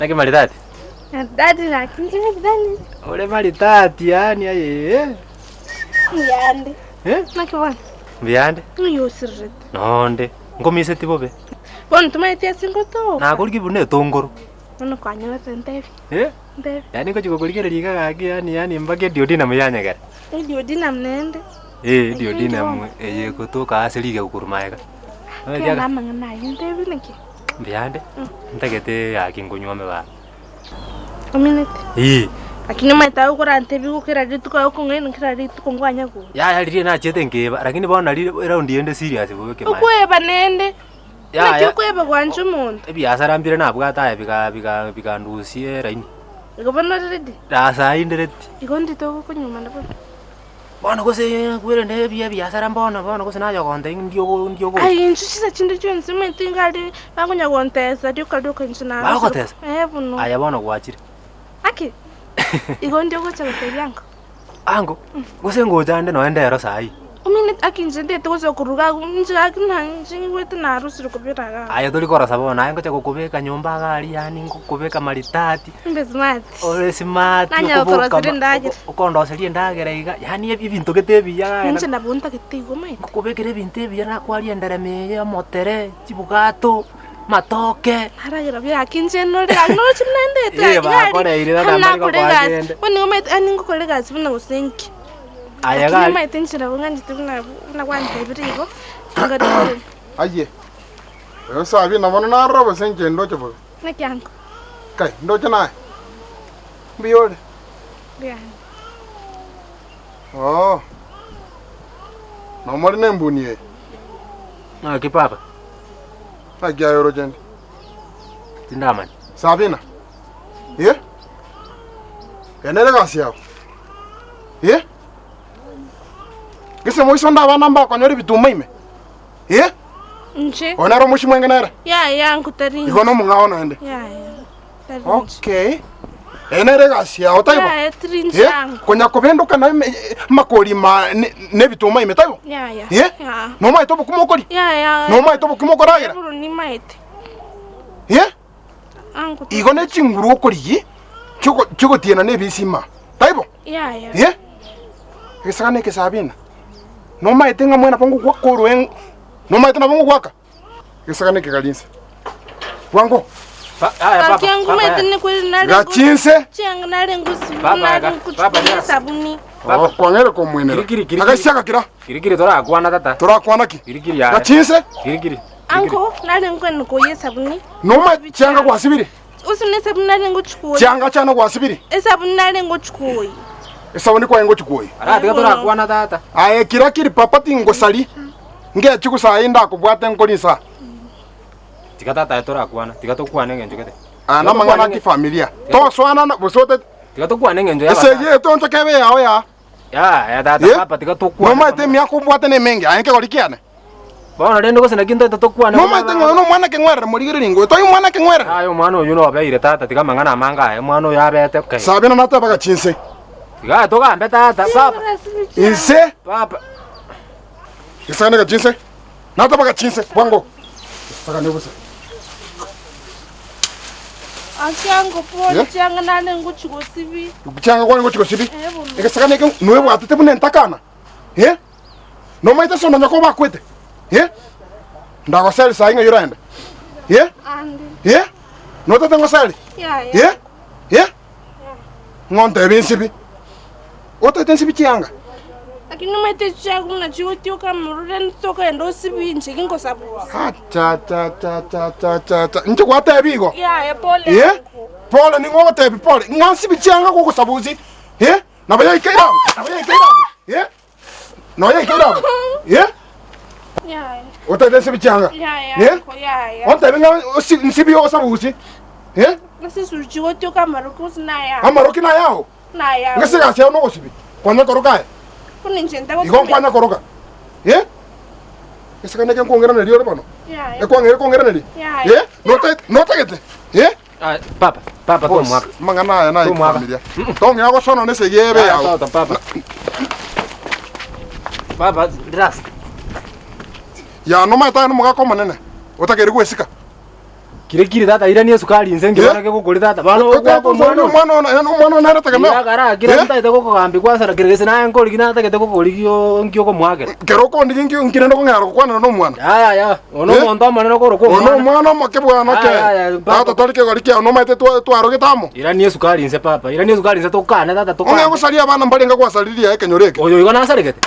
Naki maridadi? Maridadi naki inche maridadi. Ore maridadi yaani aye. Mbuyande. Eh? Naki bono? Mbuyande. Ng'ai osirerete? Nonde. Nkomiseti bobe. Bono tomaeti ase ngotoka. Nakorigia buna etongoro. Bono kwanyorete ntebi. Eh? Ntebi. Yaani ngochia gokorigereria iga gaki yaani yaani mpaka eduodenum yanyegera. Eduodenum naende? Eh, eduodenum eye egotoka ase rigegu korwa magega. Kenda amang'ana ayio ntebi naki? Mbuyande, ntagete gaki nkonywome baba. Ominete? Ee. Lakini omanyete agokorantebia igo kera rituko agokong'aina kera rituko nkwanya gocha. Yaya riria nachiete nkeba, lakini bono nari eraundi ende serious bobe ekemaene. Okweba nende, naki Yaya. okweba gwancha omonto? Ebiasara mbire nabwate aye biga biga bigandusia eraini. Igo bono ore ready? Na saii inde ready. Igo ndito ogokonyomana bono? Bono gose kwerende ebi ebiasara mbono bono gose naye ogontebia ng'a ndi ndi ogocha. Aye inche chinsa chinde chionsi omanyete iga aria bakonya gontesa rioka rioka inche narosire. Bagogotesa? Eh bono. Aye bono gwachire. Aki, igo ndi ogocha gotebia ango? Ango, gose ngocha ande nonye ndero saii. Omineti aki inche ntete gocha koruga agwo, inche gaki na inche nyigwete narosire kobera igaa. Aye tori korosa bono, aye ngocha gokobeka nyomba iga aria yaani ngokobeka maridadi. Mbe smart. Ore smart, Nanyara okoboka koroseria ma- endagera. oko- okondoseria endagera iga, yaani ebi ebinto gete ebiya iga Inche nabo ntagete igo omanyete. Ngokobekera ebinto ebiya nakwaria enderema eye, omotere, chibugato, amatoke. Naragera buya gaki inche nore gaki noroche buna ndete Eh, gaki gari, bakoreire tata hana mbari nakora gokoa egasi, kende. bono nigo omanyete yaani ngokora egasi buna gose nki. Aye Lakini gari. omanyete inche nabo ng'anchete buna buna gwantebirie igo, ngarigereria. Aye, oyo Sabina bono narora gose inche ndoche bobe? Naki ango? Kai, ndoche naye? Mbuya ore? Mbuya ande. Oo. Nomore nembuni eye? Naki papa? Naki aye oroche nde? Tindamanya. Sabina, eh? Eye nere egasi yao? Eh? Gese moiso onde abana mbakonyora ebituma ime? Eh? Inche. Oyo nere omochie mwenge nere? Yaya ango tari inche. Igo nomong'ao naende? Yaya, tari inche. Okay. Eye nere egasi yao, taibo? Yaya, tiri inche Eh? ango. Konya kobendoka na ime- amakori ma ne- nebituma ime, taibo? Yaya. Eh? Ya. Nomaete obokima okoria? Yaya. Nomaete obokima okoragera? Bono nimaete. Eh? Ango. Igo ne chinguru okorigia chiogo- chiogotiena na ebisima, taibo? Yaya. Eh? Egesagane eke Sabina, nomaete ng'a mwene nabo ngogwaka orwe nomaete nabo ngogwaka? Egesagane eke gari inse. Bwango. Pa- aya, papa, Gaki papa, ngumete aya. nikweri nare Gachi inse. chianga nare ngusi Papa, nare ga- nguchukua papa, nya- esabuni. Papa. Oh, kwang'eire komwenera. Kiri, kiri, kiri, Agaisia gakira. Kirikiri torakwana tata. Torakwana ki? Kirikiri yaya. Gachi inse. Kirikiri. Ango nare nkwene koya esabuni. Nomaete chianga gwasibire. Ase nesabuni nare ngochikoyi. Chianga chiane gwasibiri. Esabuni nare ngochikoyi. Esabuni kwaye ngochikoyi. Ara tiga torakwana tata. Aye kira kiri papa tingosari. Ngechi gusa aye ndakobwate nkori nsa. Tiga tata aye torakwana. Tiga tokwane eng'encho gete. Aya namang'ana a kifamilia. Tosoanana gose ote. Tiga tokwane eng'encho ya Esegi eye tonchoke ebe yao yaa. Yaya tata Eh? papa tiga tokwane. Nomaete emiaka ombwate nemenge, aye nkegori kiane. Bono rende gose naki ntoete tokwane. Nomaete ng'a oyo nomwana keng'werere morigererie ingo, toi omwana keng'werere. Aye omwana oyio nobeire tata tiga amang'ana amange aye, omwana oyo abete kei. Sabina natebaga chinse. Tiga togambe tata, papa. Inse. Papa. Gesagane gachinse. Natebaga chinse, bwango. Gesagane bosa. Achiango pole Yeah. chianga nane ngochi gosibi. Chianga kwane ngochi gosibi. Eh, bono. Egesagane eke noebwatete buna entakana. Eh? Nomaete ase ononye koba akwete. Eh? Ndagoseri sahi ng'ai oraende. Eh? Ande. Eh? Notete ngoseri? Yaya. Eh? Eh? Ng'o ntebie nsibi? Otagete nsibi chianga? Lakini omanyete chiago buna chigotioka amorore tokogenda osibi inche gingosabusa. Achachachachachacha. Inche gwatebia igo? Yaya pole Eh? ango. Pole ning'o ogotebi pole? Ng'a nsibi chianga gogosabusi? Eh? Nabo yaikeire abwo? Nabo yaikeire abwo? Eh? Nabo yaikeire abwo? Eh? Yaya. Otagete nsibi chianga? Yaya Eh? ango yaya. Ontebi ng'a osi- nsibi ogosabusi? Eh? Ase esuri chigotioka amaroki gose nayao. Amaroki nayao? Nayao. Ng'ase egasi yao nogosibia, kwanya koroka aye? Buna inche Igo ntagotumia. nkwanya koroka? Eh? Gesagane eke nkwongeraneria ore bono? Yaya. Ekwang'eire kongeraneria? Yaya. Eh? Nota- Notagete? Eh? Ah, papa, papa Boss, tomwaka. amang'ana aya naye Tomwaka. kifamilia. Tong'ea gosona na esegi ebe Ah, yao. Tata, papa. Papa, relax. Ya nomaete aye nomogaka omonene, otakeire gwesika. Kire kire tata irania esukari inse Eh? nkebana kegokori tata. Bono ogwaka omwana oyo. Omwana ono omwana ono nere tegemeo. Iga kira Eh? ntagete gokogambia kwasara kere gese naye nkorigi natagete gokorigi oo nki okomoakera. Kero okondigi nki nkirende kong'era gokwanera na omwana. Yaya ya, ono Eh? omonto omonene okorokwa Ono omwana. omwana omoke bwana ke. Aya, aya, papa. Tata tari kegori kiao nomaete twarogete amo. Irania esukari inse papa, irania esukari inse tokane tata Ong'e tokane. gosaria abana mbarenge gwasaririe aye ekenyoro eke. Oyo igo nasaregete?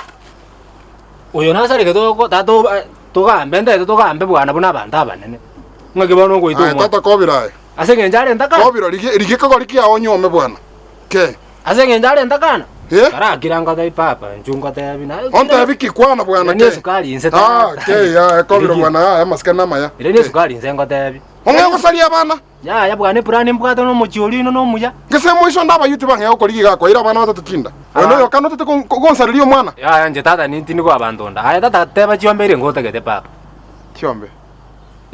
Oyo nasaregete oko tata oba togambe ntagete togambe bwana buna abanto abanene. Ng'aki bono ogoita Aye omwana? tata kobira aye. Ase eng'encho are ntakana? Kobira rigia rigia ekegori kiao onyuome bwana. Ke. Ase eng'encho are ntakana? Eh? Karakira ngotebi papa, inchuo ngotebi na Ontebi ki kwana bwana Irania ke. esukari inse Ah, tata. ke ya kobira Rigia. bwana aya amasikani namaya. Irania esukari inse ngotebi. Ong'e gosaria abana. Yaya bwana epurani mbwate na omochie oria oino nomuya. Gese moiso nde abayuti bang'ee gokorigia iga akoira abana batato chinda. Oyo noyo kane otete gonsareria omwana. Yaya inche tata nintindi koa abanto nda. Aye tata teba chiombe eria ngotagete papa. Chiombe.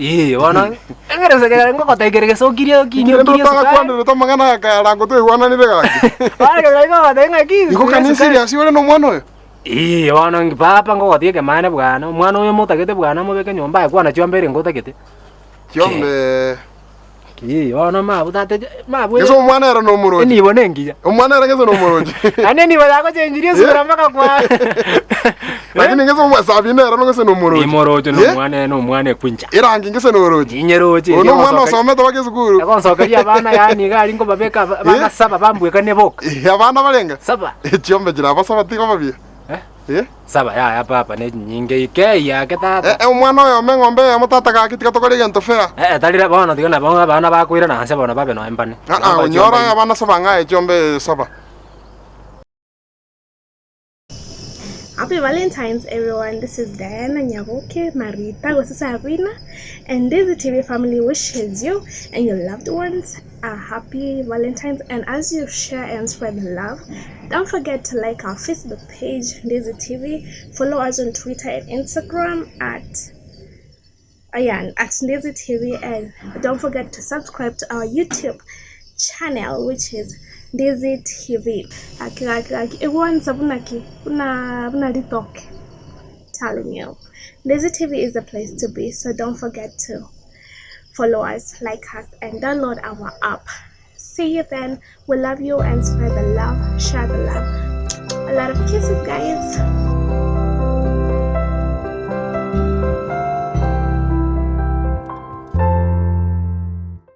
Ee bono eng'erese kere ngogotebia kere gese okirie okinie Kende okirie otanga esukari. kwanderete amang'ana aya kayarango toigwananire gaki. Bono kere ngogotebia ng'aki Igo okirie kani esukari. serious ore na omwana oyo? Ee bono nki papa ngogotiga ekemaene bwana, omwana oyo motagete bwana mobeke nyomba aye kwana chiombe eria ngotagete. Chiombe. Ki bono mabu tata mabu Gese omwana ere nomorochi. enibo nengiya. Omwana ere gese nomorochi. Yaani enibo yagochenjirie esura mpaka kwa Lakini gese omwa Sabina ere gese nomorochi. Nimoroche Eh? nomwana nomwana ekwincha. Erangi gese norochi. Ninyeroche. Ono omwana osomete baka esukuru. Egonsokeria abana yaani iga aria nkobabeka abana saba bambwekanie boka. Eh, abana barenga? Saba. Chiombe chire abasaba tiga babiya. Eh? Eh? Saba yaya papa ne chinyinge ike eyake tata. Eh, eh, omwana oyomo eng'ombe eyemo tata gaki tiga tokore egento fair. Eh, tari bono tiga nabo abana bakoirana nse bono babe noe mbane. Ah, ah, onyora abana saba ng'aye chiombe saba. Happy Valentine's everyone. This is Diana Nyaboke Marita gose Sabina and Daisy TV family wishes you and your loved ones a happy Valentine's and as you share and spread the love, don't forget to like our Facebook page Daisy TV, follow us on Twitter and Instagram at Ayan at Daisy TV and don't forget to subscribe to our YouTube channel which is Daisy TV. Aki aki aki ikwanisa buna ki buna buna litoke telling you. Daisy TV is the place to be, so don't forget to follow us, like us, and download our app. See you then. We love you and spread the love, share the love. A lot of kisses, guys.